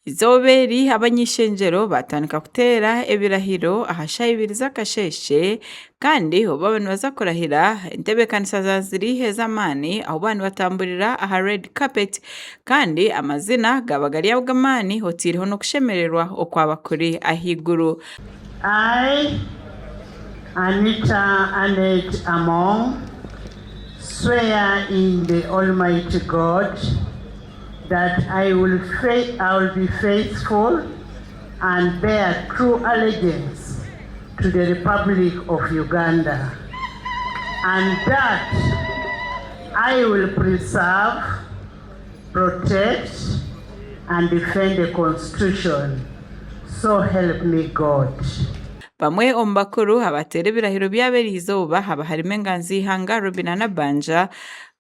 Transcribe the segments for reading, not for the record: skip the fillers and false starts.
Eizooba eri abany'eishengyero baatandika kuteera ebirahiro aha shaaha ibiri z'akasheeshe kandi obu baaba nibaza kurahira entebeekanisa zaaba ziri ez'amaani ahu baaba nibatamburira aha red carpet kandi amazina gaaba gari ag'amaani otaireho n'okushemererwa okwaba kuri ahaiguru. I, Anita Annet Among, swear in the Almighty God that I will, I will be faithful and bear true allegiance to the Republic of Uganda, and that I will preserve, protect, and defend the Constitution. So help me God. Bamwe omu bakuru abateera ebirahiro byabo eriizooba haba harimu enganzi y'eihanga Robinah Nabbanja,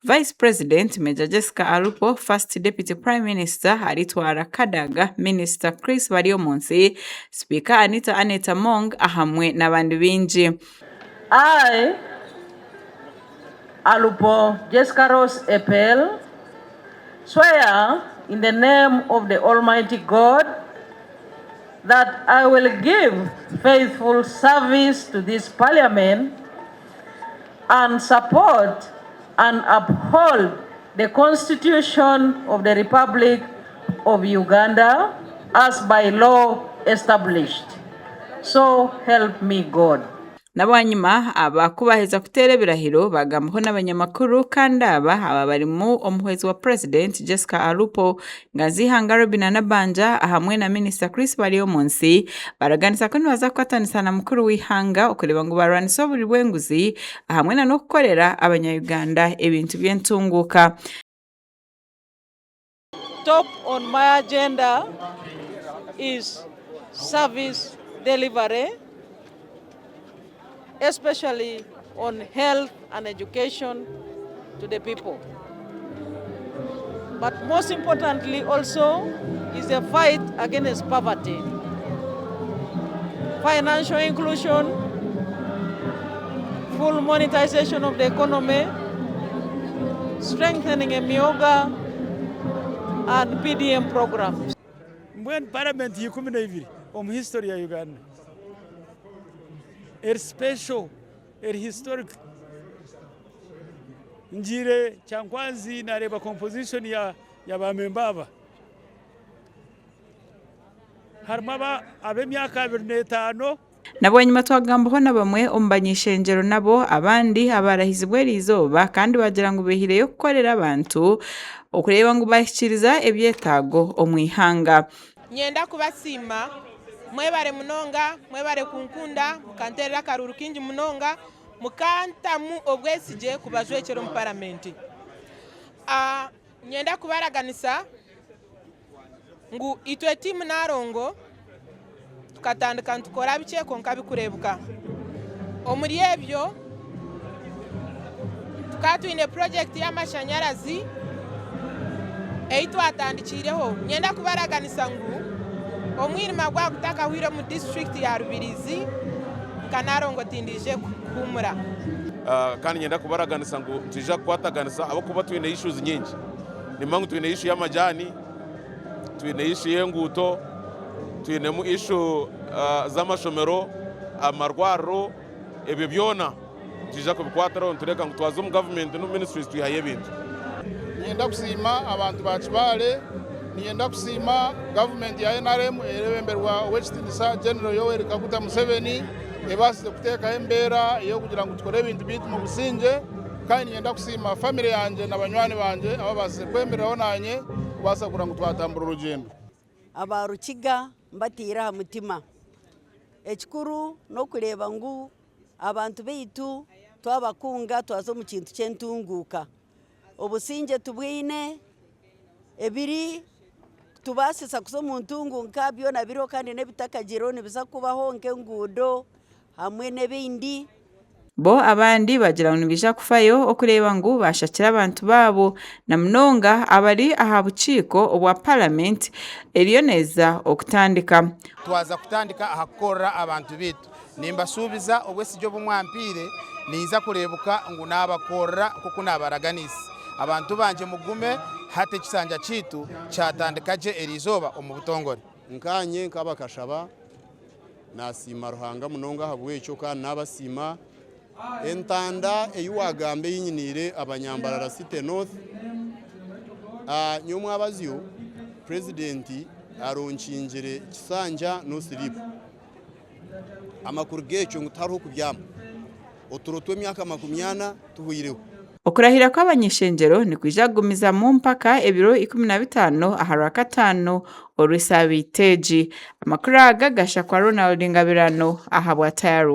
Vice President Major Jessica Alupo, First Deputy Prime Minister Alitwala Kadaga, Minisita Chris Baryomunsi, Sipiika Anita Annet Among ahamwe n'abandi baingi. I, Alupo Jessica Rose Epel, swear in the name of the Almighty God that I will give faithful service to this parliament and support and uphold the Constitution of the Republic of Uganda as by law established. So help me God. Na bwanyima aba ku baaheza kuteera ebirahiro baagambaho n'abanyamakuru kandi aba aba barimu omuhwezi wa Purezidenti Jessica Alupo, Nganzi Ihanga Robinah Nabbanja hamwe na Minisita Chris Baryomunsi baraganisa ku nibaza kukwatanisa na mukuru w'eihanga okureeba ngu barwanisa oburi bw'enguzi hamwe na n'okukorera abanya-Uganda ebintu by'entunguuka. Top on my agenda is service delivery, especially on health and education to the people. But most importantly also is a fight against poverty, financial inclusion, full monetization of the economy, strengthening Emyoga and PDM programs. Mbwenu paramenti ya 12 omu history ya Uganda eri special eri historic. Ngiire Kyankwanzi nareeba composition ya ya ba memba aba. Harimu ab'emyaka 25. Na bwanyima twagambaho na bamwe omu bany'eishengyero nabo abandi abaarahizibwe eriizooba kandi baagira ngu behireyo kukorera abantu okureeba ngu baahikiiriza ebyetaago omu ihanga. Nyenda kubasiima, mwebare munonga, mwebare kunkunda, mukanteerera akaruuru kaingi munonga, mukantamu obwesigye kubajwekyera omu paramenti. Nyenda kubaraganisa ngu itwe tiimu Nalongo tukatandika nitukora bikye kwonka bikureebuka. Omuri ebyo tukaba twine purojekiti y'amashanyarazi ei twatandikiireho. Niinyenda kubaraganisa ngu omwirima gwaba gutakahwire omu disiturikiti ya Rubirizi nka Nalongo tindiije kuhuumura. Kandi niinyenda kubaraganisa ngu nitwija kukwataganisa ahabw'okuba twine issues nyingi. Nimanya ngu twine issue y'amajaani, twine issue y'enguuto, twinemu issue z'amashomero, amarwariro, ebyo byona nitwija kubikwatiraho nitureeba ngu twaza omu gavumenti n'omu ministries twihayo ebintu. Niinyenda kusiima abantu ba Kibaale, niinyenda kusiima gavumenti ya NRM erebemberwa Ow'ekitiinisa General Yoweri Kaguta Museveni ebaasize kuteekaho embeera ey'okugira ngu tukore ebintu byaitu omu busingye kandi niinyenda kusiima famire yangye na banywani bangye ababaasize kwemereraho naanye kubaasa kugira ngu twatambura orugyendo. Aba Rukiga mbataire aha mutima. Ekikuru n'okureeba ngu abantu baitu twabakunga twaza omu kintu ky'entunguuka. Obusingye tubwine, ebiri kutubaasisa kuza omu ntunguuka byona biriho kandi n'ebitakagireho nibiza kubaho nk'enguudo hamwe n'ebindi. Bo abandi bagira ngu nibaija kufayo okureeba ngu baashakira abantu baabo na munonga abari aha bukiiko obwa Paramenti eriyo neeza okutandika. Twaza kutandika aha kukorera abantu baitu. Nimbasuubiza obwesigye obu mwampiire, ninza kureebuka ngu naabakorera nk'oku naabaraganiise. Abantu bangye mugume, hati ekisanja kyaitu kyatandika gye eriizooba omu butongore. Nkaanye nk'abakashaba, nasiima Ruhanga munonga ahabw'ekyo kandi nabasiima. Entanda ei wagamba ei nyiniire abanyambarara City North, nyomwabazyo Purezidenti aronkingire kisanja no sleep. Amakuru g'ekyo ngu tihariho kubyama. Oturo tw'emyaka 40 tuhweireho. Okurahira kw'abany'ishengyero nikwija kugumizamu mpaka ebiro 15 aha Rwakataano orw'esaabiiti egi. Amakuru aga gashakwa Ronald Ngabirano ahabwa Tayarwe.